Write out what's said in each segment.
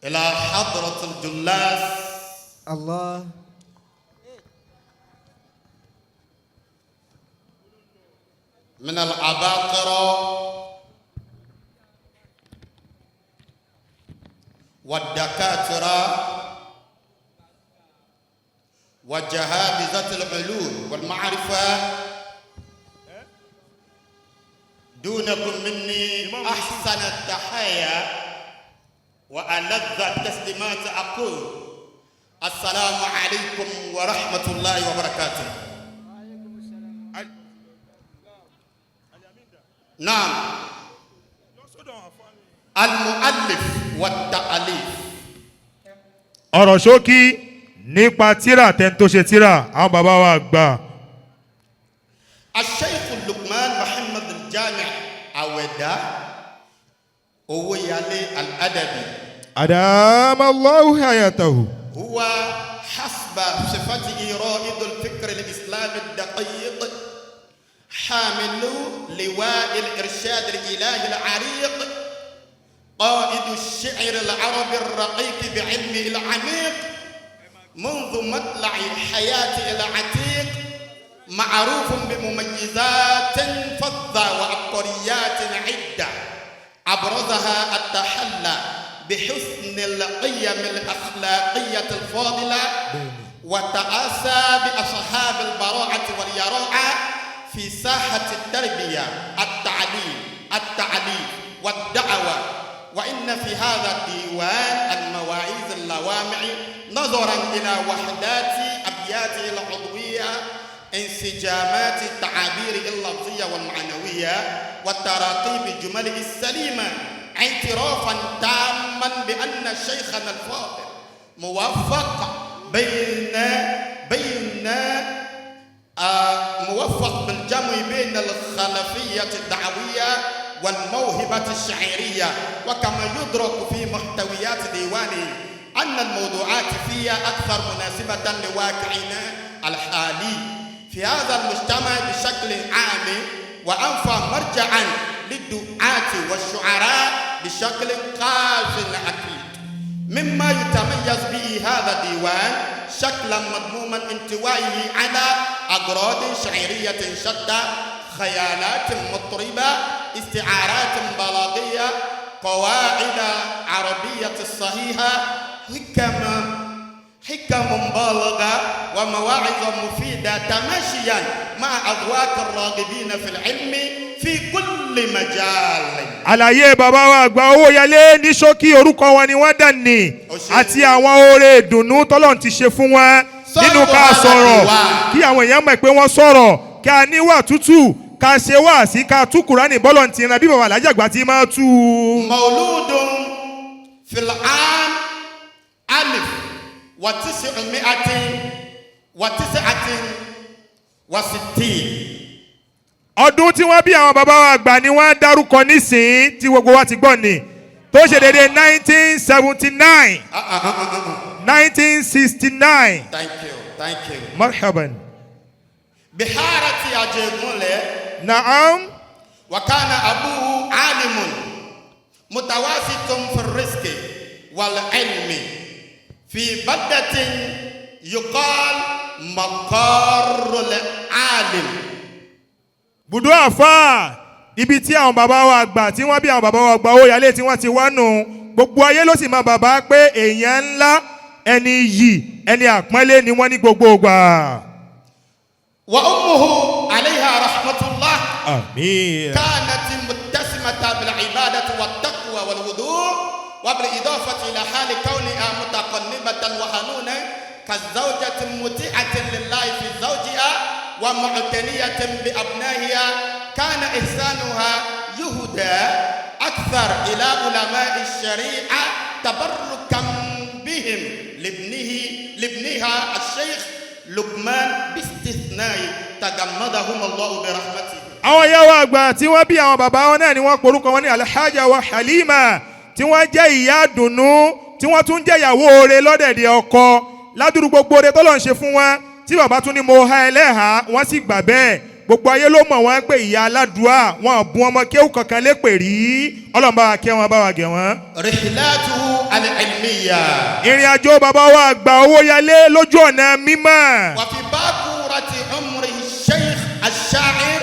إلى حضرة الجلاس الله من العباقرة والدكاترة وجهابذة العلوم والمعرفة دونكم مني أحسن التحايا وألذ التسليمات. أقول السلام عليكم ورحمة الله وبركاته. نعم، المؤلف والتأليف. Ọ̀rọ̀ ṣókí nípa tíra tẹ́ni tó ṣe tíra, àwọn bàbá wa gbà. الشيخ لقمان محمد الجامع أودا أويالي الأدبي. أدام الله حياته. هو حسب صفته رائد الفكر الإسلامي الدقيق، حامل لواء الإرشاد الإلهي العريق، قائد الشعر العربي الرقيق بعلمه العميق منذ مطلع حياته العتيق، معروف بمميزات فظة وعبقريات عدة، أبرزها التحلى بحسن القيم الأخلاقية الفاضلة، وتأسى بأصحاب البراعة واليراعة في ساحة التربية، التعليم، التعليم والدعوة. وإن في هذا الديوان المواعيظ اللوامع، نظرا إلى وحدات أبياته العضوية، انسجامات التعابير اللفظية والمعنوية، والتراقيب الجمل السليمة، اعترافا تاما بأن شيخنا الفاضل موفق بين بين آه موفق بالجمع بين الخلفية الدعوية والموهبة الشعرية. وكما يدرك في محتويات ديوانه أن الموضوعات فيها أكثر مناسبة لواقعنا الحالي في هذا المجتمع بشكل عام، وأنفع مرجعا للدعاة والشعراء بشكل خاص أكيد. مما يتميز به هذا الديوان شكلا مضموما انطوائه على أغراض شعرية شتى، خيالات مطربة، استعارات بلاغية، قواعد عربية الصحيحة، حكم بالغة، ومواعظ مفيدة، تماشيا مع أذواق الراغبين في العلم في كل مجال. Àlàyé bàbá wa àgbà Owóyẹlé ní ṣókí, orúkọ wọn ni wọ́n dà ní àti àwọn oore ìdùnnú tọ́lọ́run ti ṣe fún wọn nínú ká sọ̀rọ̀, kí àwọn èèyàn mọ̀ pé wọ́n sọ̀rọ̀, ká níwà tútù, ká ṣe wá sí, ká tú Kùránì bọ́lọ̀ ti ràn bí bàbá alájàgbá ti máa tú u. مولود في العام 1969. Ọdún tí wọ́n bí àwọn bàbá wa àgbà ni wọ́n dárúkọ nísìnyí tí gbogbo wa ti gbọ́ ni, tó ṣe déédéé 1979, 1969. Thank you, thank you. Marhaban. بحارة أجيغونلé. Naam. وكان أبوه عالم متوسط في الرزق والعلم في بلدة يقال مقر العالم. Bùdó àfáà ibi tí àwọn bàbá wa àgbà tí wọ́n bí àwọn bàbá wa àgbà Owóyẹlé tí wọ́n ti wá nù. Gbogbo ayé ló sì mọ bàbá pé èèyàn ńlá, ẹni yìí, ẹni àpọ́nlé ni wọ́n ní gbogbo ìgbà. وأمه عليها رحمة الله Àmín. كانت متسمة بالعبادة والتقوى والوضوء، وبالإضافة إلى حال كونها متقنبة وحنونة كالزوجة مطيعة لله في زوجها ومعتنية بأبنائها. كان إحسانها يهدى أكثر إلى علماء الشريعة تبركا بهم لابنها الشيخ لقمان، باستثناء تغمدهم الله برحمته. Àwọn ìyá wa àgbà tí wọ́n bí àwọn bàbá wọn náà ni wọ́n porúkọ wọn ní Alhaja wa Halima, tí wọ́n jẹ́ ìyá dùnú, tí wọ́n tún jẹ́ ìyàwó oore lọ́dẹ̀dẹ̀ ọkọ. Ládùúgbò gbogbo oore tọ́lọ̀ ń ṣe fún wọn, tí bàbá tún ní mo ha ẹlẹ́hàá, wọ́n sì gbà bẹ́ẹ̀. Gbogbo ayé ló mọ̀ wọ́n pé ìyá aládùá wọn ò bùn ọmọ kéwù kankan lépè rí. Ọlọ́run bá wa kẹ́ wọn, bá wa gẹ̀ wọ́n. رحلاته العلمية. Ìrìn àjò bàbá wa àgbà Owóyẹlé lójú ọ̀nà mímọ́. وفي باكورة عمره الشيخ الشاعر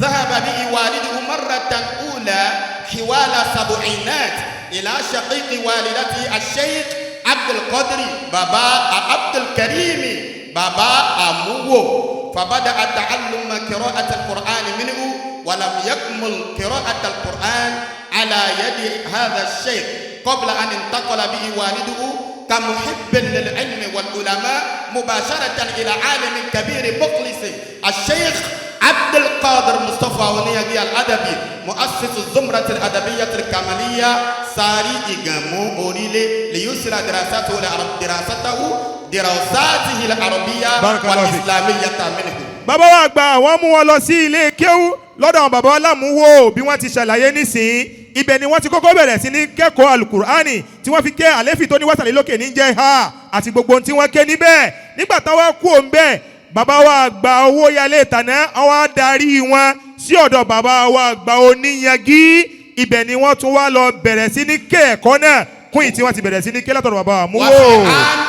ذهب به والده مرة أولى حوالي سبعينات إلى شقيق والدته الشيخ عبد القادر بابا عبد الكريم بابا أمو، فبدأ تعلم قراءة القرآن منه، ولم يكمل قراءة القرآن على يد هذا الشيخ قبل أن انتقل به والده كمحب للعلم والعلماء مباشرة إلى عالم كبير مخلص الشيخ عبد القادر مصطفى ونيجي الأدبي، مؤسس الزمرة الأدبية الكمالية ساري إيغامو أوريلي، ليسر دراساته العربية بارك الله فيك. والإسلامية منه. Bàbá wa àgbà, wọ́n mú wọn lọ sí ilé kéwú lọ́dọ̀ àwọn bàbá alámúwò bí wọ́n ti ṣàlàyé nísìnyí. Ibẹ̀ ni wọ́n ti kọ́kọ́ bẹ̀rẹ̀ sí ní kẹ́kọ̀ọ́ alukur'ani tí wọ́n fi ké àléfì tó ní wásàlẹ̀ lókè ní jẹ́ ha àti gbogbo ohun tí wọ́n ké níbẹ̀. Nígbà táwọn kú òun bẹ́ẹ̀, bàbá wa àgbà Owóyẹlé tàná, àwọn adarí wọn sí ọ̀dọ̀ bàbá wa àgbà Oníyangí. Ibẹ̀ ni wọ́n tún wá lọ bẹ̀rẹ̀ sí ní ké ẹ̀kọ́ náà kún ìtí wọ́n ti bẹ̀rẹ̀ sí ní ké látọ̀dọ̀ bàbá wa mú wò. وفي عام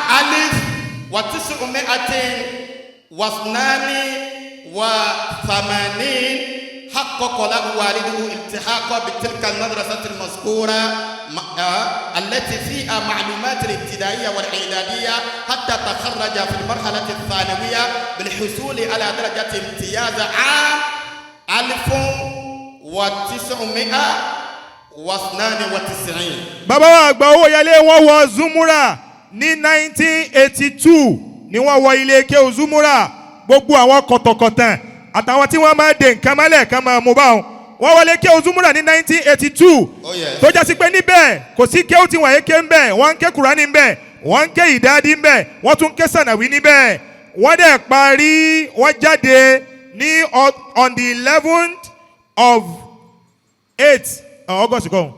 1982 حقق له والده التحاق بتلك المدرسة المذكورة التي فيها معلومات الابتدائية والإعدادية حتى تخرج في المرحلة الثانوية بالحصول على درجة امتياز عام 1992. Bàbá wa àgbà Owóyẹlé, wọ́n wọ Zumura ní 1982 ni wọ́n wọ ilé kéwú Zumura. Gbogbo àwọn kọ̀tọ̀kọ̀tàn àtàwọn tí wọ́n máa de nǹkan mọ́lẹ̀ kan máa mú báwọn, wọ́n wọlé kéwú Zumura ní 1982. Oh, yes. Tó jásí pé níbẹ̀ kò sí kéwú tí wọ́n yé ké ń bẹ̀. Wọ́n ń ké Kúránì ń bẹ̀, wọ́n ń ké ìdádí ń bẹ̀, wọ́n tún ń ké sànàwí níbẹ̀. Wọ́n dẹ̀ parí, wọ́n jáde ní on the 11th of 8 August kan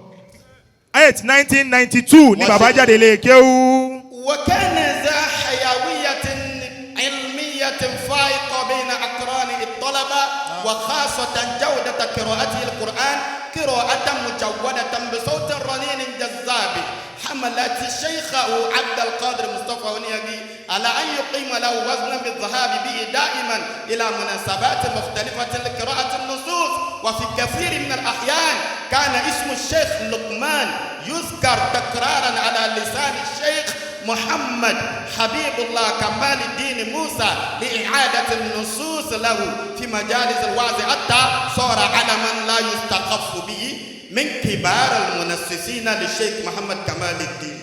8 1992 ní bàbá jáde lè kéwú. وكان ذا حيوية علمية فائقة بين أقرانه الطلبة، وخاصة جودة قراءته القرآن قراءة مجودة بصوت رنين جذاب حملت شيخه عبد القادر مصطفى ونيجي على أن يقيم له وزنا بالذهاب به دائما إلى مناسبات مختلفة لقراءة النصوص. وفي كثير من الأحيان كان اسم الشيخ لقمان يذكر تكرارا على لسان الشيخ محمد حبيب الله كمال الدين موسى لإعادة النصوص له في مجالس الوعظ، حتى صار علما لا يستخف به من كبار المنصصين للشيخ محمد كمال الدين.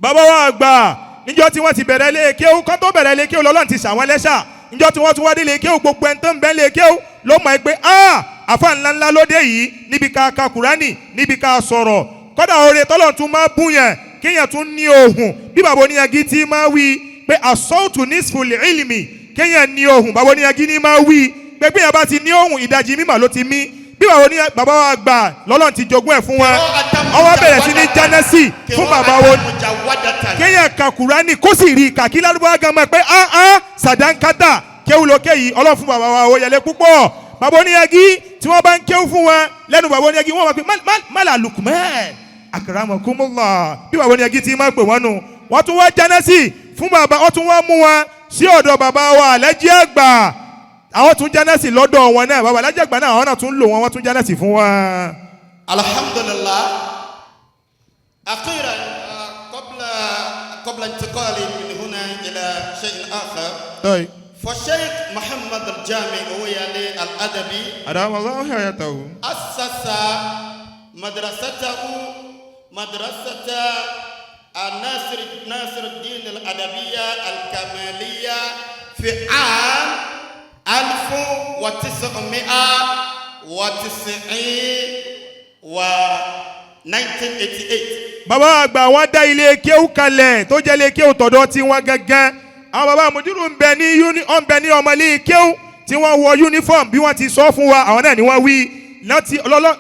Bàbá wa àgbà, níjọ́ tí wọ́n ti bẹ̀rẹ̀ lé kéwú kán tó bẹ̀rẹ̀ lé kéwú, lọ́lọ́run ti ṣàwọn lẹ́ṣà. Níjọ́ tí wọ́n tún wá dé lé kéwú, gbogbo ẹni tó ń bẹ́ lé kéwú ló mọ̀ ẹ́ pé a àfa ńlá ńlá ló dé yìí níbi ká ka Kùránì, níbi ká sọ̀rọ̀. Kọ́dà oore tọ́lọ̀ tún máa bùn yẹn, kéèyàn tún ní ohùn bí bàbá oníyangi tí máa wí pé الصوت نصف العلم. Kéèyàn ní ohùn, bàbá oníyangi ní máa wí pé bí yẹn bá ti ní ohùn, ìdajì mímọ̀ ló ti mí. Bí bàbá oníyangi, bàbá wa gbà lọ́lọ́run ti jogún ẹ̀ fún wa, ọwọ́ bẹ̀rẹ̀ sí ní jánẹ́sì fún bàbá wo kéèyàn ka Kùránì kó sì rí ìkà kí lárúbáwá gan mọ̀ pé ah ah sàdánkátà kéwù lókè yìí. Ọlọ́run fún bàbá wa Owóyẹlé púpọ̀. Bàbá oníyagi tí wọ́n bá ń kéwù fún wọn lẹ́nu bàbá oníyagi, wọ́n wá pé mala Lukman akramakumullah. Bí bàbá oníyagi ti máa pè wọ́n nù. Wọ́n tún wá jánẹ́sì fún bàbá, wọ́n tún wá mú wọn sí ọ̀dọ̀ bàbá wa Àlẹ́jì Àgbà. Àwọn tún jánẹ́sì lọ́dọ̀ wọn náà. Bàbá Àlẹ́jì Àgbà náà, àwọn náà tún lò wọn, wọ́n tún jánẹ́sì fún wọn. الحمد لله. أخيرا قبل انتقالي من هنا إلى شيء آخر، فالشيخ محمد الجامع أويالي الأدبي أدام الله حياته. أسس مدرسته، مدرسة الناصر ناصر الدين الأدبية الكمالية، في عام 1990 و 1988. Bàbá àgbà, wọn dá ilé kéwú kalẹ̀ tó jẹ́ ilé kéwú tọ̀dọ̀ tí wọ́n gángan. Àwọn bàbá àmójúrò ń bẹ ní uni ń bẹ ní ọmọ ilé kéwú tí wọ́n wọ uniform bí wọ́n ti sọ fún wa. Àwọn náà ni wọ́n wí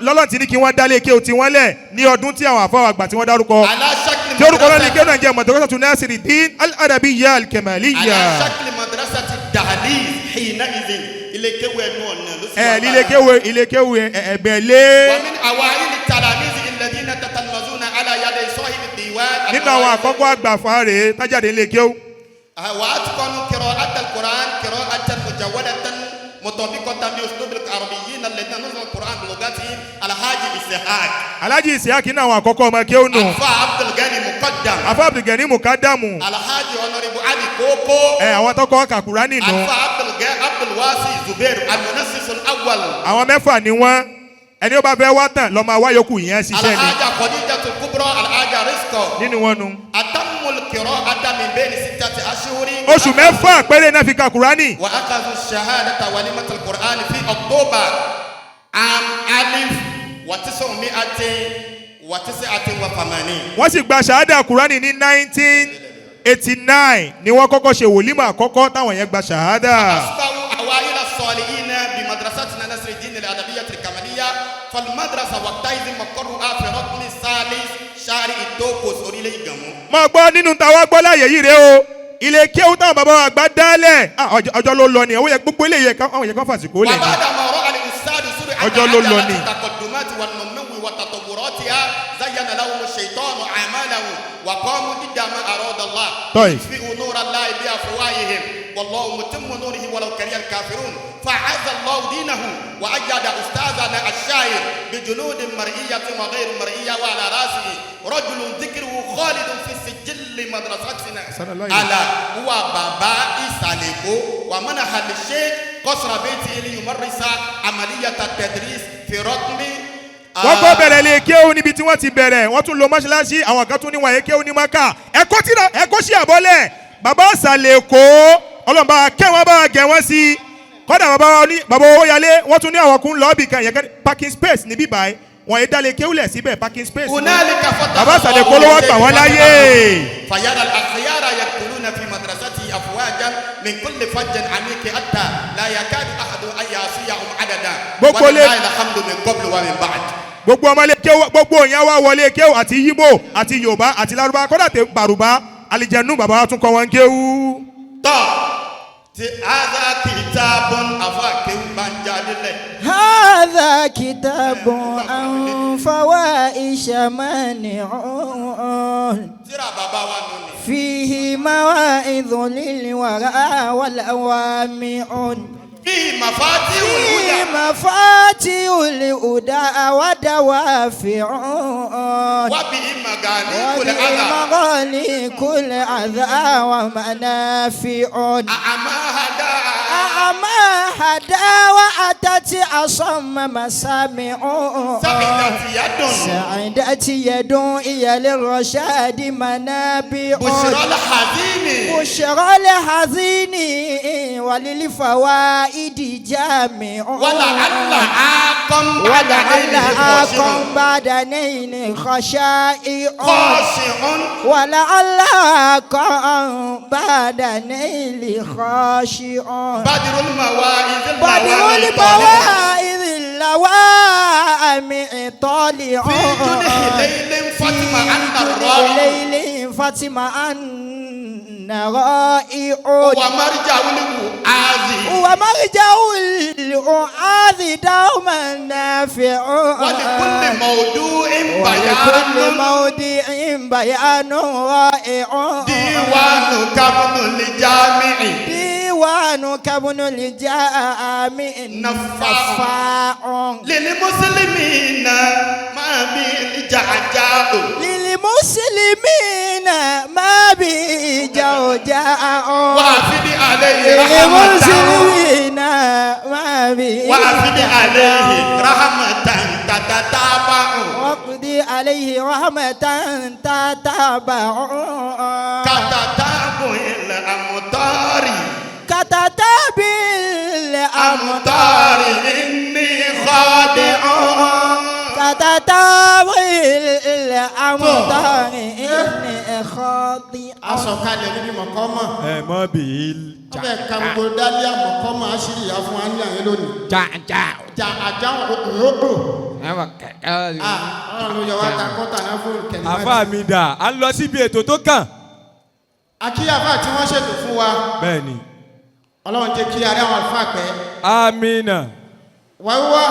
lọ́lọ́ tí ní kí wọ́n dá ilé kéwú tí wọ́n lẹ̀ ní ọdún tí àwọn àfọwọ́ àgbà tí wọ́n dárúkọ على شكل tí orúkọ náà ní kéwú náà jẹ́ Madrasatu Nasiruddin Al-Adabiyya Al-Kamaliyya. على شكل مدرسة الدهليز حينئذ. Ilé kéwú ẹnu ọ̀nà ló sì Ẹ wà nílé báyìí. kéwu, ilé kéwu ẹ̀gbẹ́ lé. ومن أوائل التلاميذ الذين تتلمذون على يدي صاحب الديوان. Nínú àwọn àkọ́kọ́ àgbàfà rèé tájáde ilé kéwu. وأتقنوا قراءة القرآن قراءة مجودة مطابقة بأسلوب العربيين الذين نزل القرآن بلغتهم، الحاج إسحاق. Alhaji Isiaki ní àwọn àkọ́kọ́ ọmọ kéwu nù. Afa عبد الغني مقدم. Afa Abdulgani Mukadamu. الحاج Honorable Ali Koko. Ẹ àwọn tọkọ kàkúrá nínú. Afa عبد عبد الواسي زبير المنسس الأول. Àwọn mẹ́fà ni wọ́n. Ẹni ó bá fẹ́ wá tàn lọ́mọ awáyókù yẹn ṣiṣẹ́ ni. الحاجة خديجة الكبرى، الحاجة رزقه. Nínú wọn nu. أتموا القراءة من بين 6 أشهر. Oṣù 6 péré náà fi ka Kúránì. وأخذوا الشهادة وليمة القرآن في أكتوبر عام 1989. Wọ́n sì gba ṣahada Kúránì ní 1989 ni wọ́n kọ́kọ́ ṣe wòlímọ̀ àkọ́kọ́ táwọn yẹn gba ṣahada. أصبحوا أوائل الصالحين بمدرستنا نصر الدين الأدبية الكمالية، فالمدرسة وقتئذ مقرها في رقم الثالث شارع التوكوس orílẹ̀ Ìgànmú. Máa gbọ́ nínú táwa gbọ́ láàyè yìí rèé o, ilé kéwú táwọn bàbá wa gbá dálẹ̀. Ah, ọjọ́ ló lọ ni àwọn yẹn gbogbo eléyìí àwọn yẹn kán fàsìkò lẹ̀ ni. وبعد ما رأى الأستاذ سرعة ọjọ́ ló lọ ni. التقدمات والنمو وتطوراتها، زين لهم الشيطان أعمالهم وقاموا ضد ما أراد الله. طيب. يطفئوا نور الله بأفواههم والله متم نوره ولو كره الكافرون. فأعز الله دينه وأيد أستاذنا الشاعر بجنود مرئية وغير مرئية، وعلى رأسه رجل ذكره خالد في سجل مدرستنا، أحسن الله إليك. ألا هو بابا إساليكو، ومنح للشيخ قصر بيته ليمارس عملية التدريس في رقم Wọ́n kọ́ bẹ̀rẹ̀ lè kéwú níbi tí wọ́n ti bẹ̀rẹ̀, wọ́n tún lo mọ́ṣáláṣí. Àwọn kan tún níwọ̀n yẹn kéwú ní Maka ẹ̀kọ́ tí ẹ̀kọ́ sí àbọ̀lẹ̀. Bàbá àṣàlẹ̀ Èkó, ọlọ́mọba kẹ́ wọ́n bá gẹ̀ wọ́n sí i. Kọ́dà bàbá wa ní bàbá owó yálé, wọ́n tún ní àwọn kún lọ́ọ̀bì kan yẹn kan parking space níbí báyìí, wọ́n yẹn dálé kéwú lẹ̀ síbẹ̀, parking space ni. هنالك فتح Bàbá àṣàlẹ̀ Èkó ló wá gbà wọ́n láyè. فيرى الأخيار يدخلون في مدرسته أفواجا من كل فج عميق حتى لا يكاد أحد أن يعصيهم عددا. Gbogbo ولله الحمد من قبل ومن بعد. Gbogbo ọmọ ilé kéwú, gbogbo òyìn wa wọlé kéwú, àti yíbò àti Yorùbá àti Lárúbá, kọ́dà tẹ Bàrùbá alìjẹnu, bàbá wa tún kọ́ wọn kéwú. Tọ́ ti هذا كتاب afa kéwú bá ń jáde lẹ̀. هذا كتاب عن فواحش مانع. Tíra bàbá wa nù ni. فيه مواعظ للورى والأوامع. فيه مفاتيح فيه الهدى. مفاتيح الهدى ودوافع. وبه مغاليق الأذى. وبمغاليق الأذى ومنافع. أعمى هدى. أعمى هدى وأتت أصم مسامع. سعدت يد. سعدت يد إلى للرشاد منابع. بشرى الحزين. بشرى الحزين وللفوائد جامع. ولعل عاقا بعد ولعل عينه آكم خاشع. بعد نين خشائع. خاشع. ولعل آكم بعد نيل خاشع. بدر المواعظ. بدر المواعظ اللوامع طالع. في جنح ليل فاطمة أن الرائع. ليل فاطمة أن رائع. ومرجع الوعاظ. ومرجع الوعاظ دوما نافع. ولكل موضوع ولكل بيان. موضع بيان رائع. ديوان كابن الجامع. ديوان كابن الجامع. نفاع. نفاع. للمسلمين ما بالجعجاء. للمسلمين ما به جوجاء. وافد عليه رحمة. للمسلمين ما به. وافد عليه رحمة تتتابع. واقضي عليه رحمة تتابع. كتتابع الأمطار. كتتابع الأمطار. أمطار إني خادع. كتتابع الأمطار إني خاطئ. Asọ̀kalẹ̀ níbi mọ̀kọ́mọ̀. Ẹ mọ bí Wọ́n fẹ́ ka gbogbo dálíà mọ̀kọ́mọ̀ àṣírí ìyá fún wa ní àyè lónìí. jà jà. Jà àjà òhòhò. Ẹ wà kẹkẹ. Ọlọ́run ló yọ wá ta kọ́tà náà fún kẹ̀lí. Àfa mi dà, à ń lọ síbi ètò tó kàn. Akíyàfà tí wọ́n ṣètò fún wa. Bẹ́ẹ̀ni. Ọlọ́run jẹ́ kí ará àwọn àlùfáà pẹ́. Amina. Wàhùwà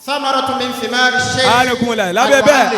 samaratu min thimari sheikh. Anakunla lábẹ́ bẹ́ẹ̀.